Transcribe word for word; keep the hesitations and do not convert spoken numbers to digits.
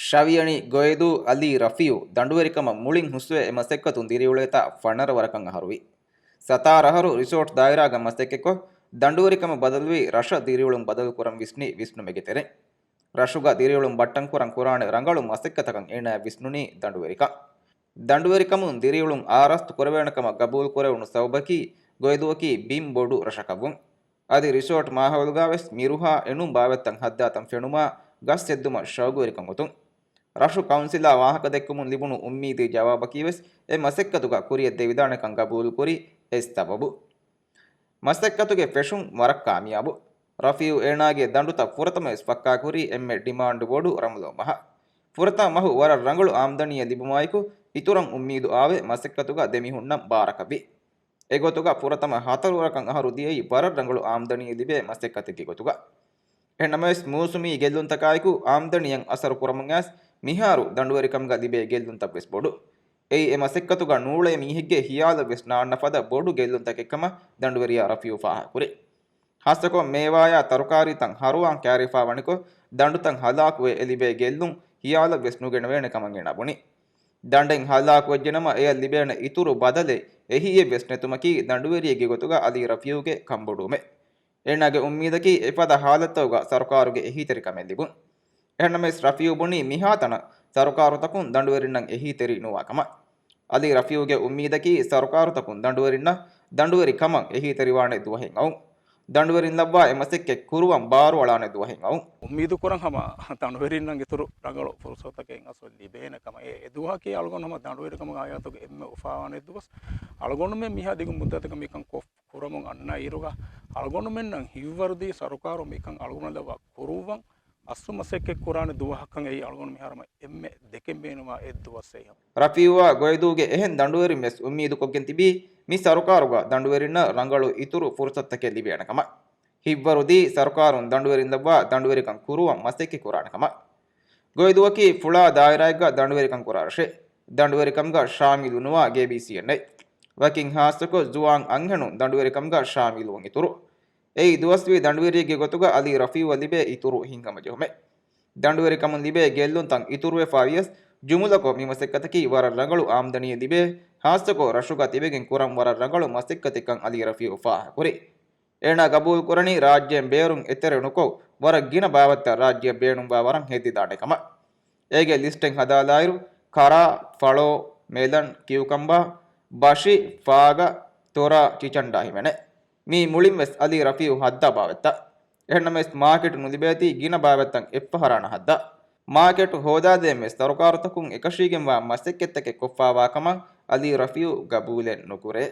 ޝަވިޔަނި ގޮއިދޫ އަލީ ރަފީއު ދަނޑުވެރިކަމަށް މުޅިން ހުސްވެ އެ މަސައްކަތުން ދިރިއުޅޭތާ ފަނަރަ ވަރަކަށް އަހަރުވި. ސަތާރަ އަހަރު ރިސޯޓް ދާއިރާގަ މަސައްކަތްކޮށް، ދަނޑުވެރިކަމަށް ބަދަލުވި ރަށަށް ދިރިއުޅުން ބަދަލުކުރަން ވިސްނި ވިސްނުމެއްގެ ތެރެއިން. ރަށުގަ ދިރިއުޅުން ބައްޓަންކުރަން ކުރާނެ ރަނގަޅު މަސައްކަތަކަށް އޭނާއަށް ވިސްނުނީ ދަނޑުވެރިކަން. ދަނޑުވެރިކަމުން ދިރިއުޅުން އާރާސްތު ކުރެވޭނެ ކަމަށް ގަބޫލު ކުރެވުނު ސަބަބަކީ ގޮއިދޫއަކީ ބިން ބޮޑު ރަށަކަށްވުން. އަދި ރިސޯޓް މާހައުލުގަ ވެސް މިރުހާ އެނޫން ބާވަތްތައް ހައްދާތަން ފެނުމާ ގަސް ހެއްދުމަށް ޝައުގުވެރިކަން އޮތުން. ރަށު ކައުންސިލާ ވާހަކަ ދެއްކުމުން ލިބުނު އުއްމީދީ ޖަވާބަކީ ވެސް އެ މަސައްކަތުގަ ކުރިއަށް ދެވިދާނެކަން ގަބޫލުކުރި އެއް ސަބަބު. މަސައްކަތުގެ ފެށުން ވަރަށް ކާމިޔާބު. ރަފީއު އޭނާގެ ދަނޑުތައް ފުރަތަމަވެސް ފައްކާކުރީ އެންމެ ޑިމާންޑު ބޮޑު ރަމަޟާން މަހަށް. ފުރަތަމަ މަހު ވަރަށް ރަނގަޅު އާމްދަނީއެއް ލިބުމާއެކު، އިތުރަށް އުއްމީދު އާވެ މަސައްކަތުގަ ދެމިހުންނަން ބާރަކަށްވި. އެގޮތުގަ ފުރަތަމަ ހަތަރު ވަރަކަށް އަހަރު ދިޔައީ ވަރަށް ރަނގަޅު އާމްދަނީއެއް ލިބޭ މަސައްކަތެއްގެ ގޮތުގަ. އެހެންނަމަވެސް، މޫސުމީ ގެއްލުންތަކާއެކު އާމްދަނީއަށް އަސަރު ކުރަމުން އައިސް، މިހާރު ދަނޑުވެރިކަމުގަ ލިބޭ ގެއްލުންތައް ވެސް ބޮޑު. އެއީ އެ މަސައްކަތުގަ ނޫޅޭ މީހެއްގެ ހިޔާލަށް ވެސް ނާންނަ ފަދަ ބޮޑު ގެއްލުންތަކެއްކަމަށް ދަނޑުވެރިޔާ ރަފީއު ފާހަގަކުރި. ހާއްސަކޮށް މޭވާޔާ ތަރުކާރީތައް ހަރުވާން ކައިރިވެފަ ވަނިކޮށް، ދަނޑުތައް ހަލާކުވެ އެ ލިބޭ ގެއްލުން ހިޔާލަށް ވެސް ނުގެނެވޭނެ ކަމަށް އޭނާ ބުނި. ދަނޑެއް ހަލާކުވެއްޖެނަމަ، އެޔަށް ލިބޭނެ އިތުރު ބަދަލެއް އެހީއެއް ވެސް ނެތުމަކީ ދަނޑުވެރިއެއްގެ ގޮތުގަ އަލީ ރަފީއުގެ ކަންބޮޑުވުމެއް. އޭނާގެ އުއްމީދަކީ އެފަދަ ހާލަތްތަކުގަ ސަރުކާރުގެ އެހީތެރިކަމެއް ލިބުން. އެހެންނަމަވެސް، ރަފީއު ބުނީ މިހާތަނަށް ސަރުކާރުތަކުން ދަނޑުވެރިންނަށް އެހީތެރި ނުވާ ކަމަށް. އަލީ ރަފީއުގެ އުއްމީދަކީ ސަރުކާރުތަކުން ދަނޑުވެރިންނަށް ދަނޑުވެރި ކަމަށް އެހީތެރިވާނެ ދުވަހެއް އައުން. ދަނޑުވެރިން ލައްވާ އެ މަސައްކަތް ކުރުވަން ބާރުއަޅާނެ ދުވަހެއް އައުން. އުއްމީދު ކުރަން ހަމަ ދަނޑުވެރިންނަށް އިތުރު ރަނގަޅު ފުރުސަތުތަކެއް އަސްލު ލިބޭނެ ކަމަށް. އެ، އެ ދުވަހަކީ އަޅުގަނޑު ހަމަ ދަނޑުވެރިކަމުގެ ހަޔާތުގެ އެންމެ އުފާވާނެ ދުވަސް. އަޅުގަނޑުމެން މިހާ ދިގު މުއްދަތަކަށް މިކަން ކޮށް ކުރަމުން އަންނަ އިރުގަ، އަޅުގަނޑުމެންނަށް ހިތްވަރުދީ ސަރުކާރު މިކަން އަޅުގަނޑަށް ލައްވާ ކުރުއްވަން އަސްލު މަސައްކަތް ކުރާނެ ދުވަހަކަށް އެއީ އަޅުގަނޑު މިހާރު ހަމަ އެންމެ ދެކެން ބޭނުންވާ އެއް ދުވަސް އެއީ ހަމަ. ރަފީއުއާ ގޮއިދޫގެ އެހެން ދަނޑުވެރިން ވެސް އުއްމީދުކޮށްގެން ތިބީ، މި ސަރުކާރުގަ ދަނޑުވެރިންނަށް ރަނގަޅު އިތުރު ފުރުސަތުތަކެއް ލިބޭނެ ކަމަށް. ހިތްވަރުދީ ސަރުކާރުން ދަނޑުވެރިން ލައްވާ ދަނޑުވެރިކަން ކުރުވަން މަސައްކަތް ކުރާނެ ކަމަށް. ގޮއިދޫއަކީ ފުޅާ ދާއިރާއެއްގަ ދަނޑުވެރިކަން ކުރާ ރަށެއް. ދަނޑުވެރިކަމުގަ ޝާމިލު ނުވާ ގޭބީސީ އެއް ނެތް. ވަކިން ހާއްސަކޮށް ޒުވާން އަންހެނުން ދަނޑުވެރިކަމުގަ ޝާމިލުވުން އިތުރު. އެއީ ދުވަސްވީ ދަނޑުވެރިއެއްގެ ގޮތުގަ އަލީ ރަފީއުއަށް ލިބޭ އިތުރު ހިތްހަމަޖެހުމެއް. ދަނޑުވެރިކަމުން ލިބޭ ގެއްލުންތައް އިތުރުވެފަ ވިޔަސް، ޖުމުލަކޮށް މި މަސައްކަތަކީ ވަރަށް ރަނގަޅު އާމްދަނީއެއް ލިބޭ، ހާއްސަކޮށް ރަށުގަ ތިބެގެން ކުރަން ވަރަށް ރަނގަޅު މަސައްކަތެއްކަން އަލީ ރަފީއު ފާހަގަކުރި. އޭނާ ގަބޫލުކުރަނީ ރާއްޖޭން ބޭރުން އެތެރެ ނުކޮށް، ވަރަށް ގިނަ ބާވަތްތައް ރާއްޖެއަށް ބޭނުންވާ ވަރަށް ހެއްދިދާނެ ކަމަށް. އޭގެ ލިސްޓެއް ހަދާލާއިރު، ކަރާ، ފަޅޯ، މެލަން، ކިއުކަމްބާ، ބަށި، ފާގަ، ތޮރާ، ޗިޗަންޑާ ހިމެނޭ. މީ މުޅިންވެސް އަލީ ރަފީއު ހައްދާ ބާވަތްތައް. އެހެންނަމަވެސް، މާކެޓު ނުލިބޭތީ ގިނަ ބާވަތްތައް އެއްފަހަރާނަ ހައްދާ. މާކެޓު ހޯދާދޭންވެސް ސަރުކާރުތަކުން އެކަށީގެންވާ މަސައްކަތްތަކެއް ކޮށްފާވާ ކަމަށް އަލީ ރަފީއު ގަބޫލެއް ނުކުރޭ.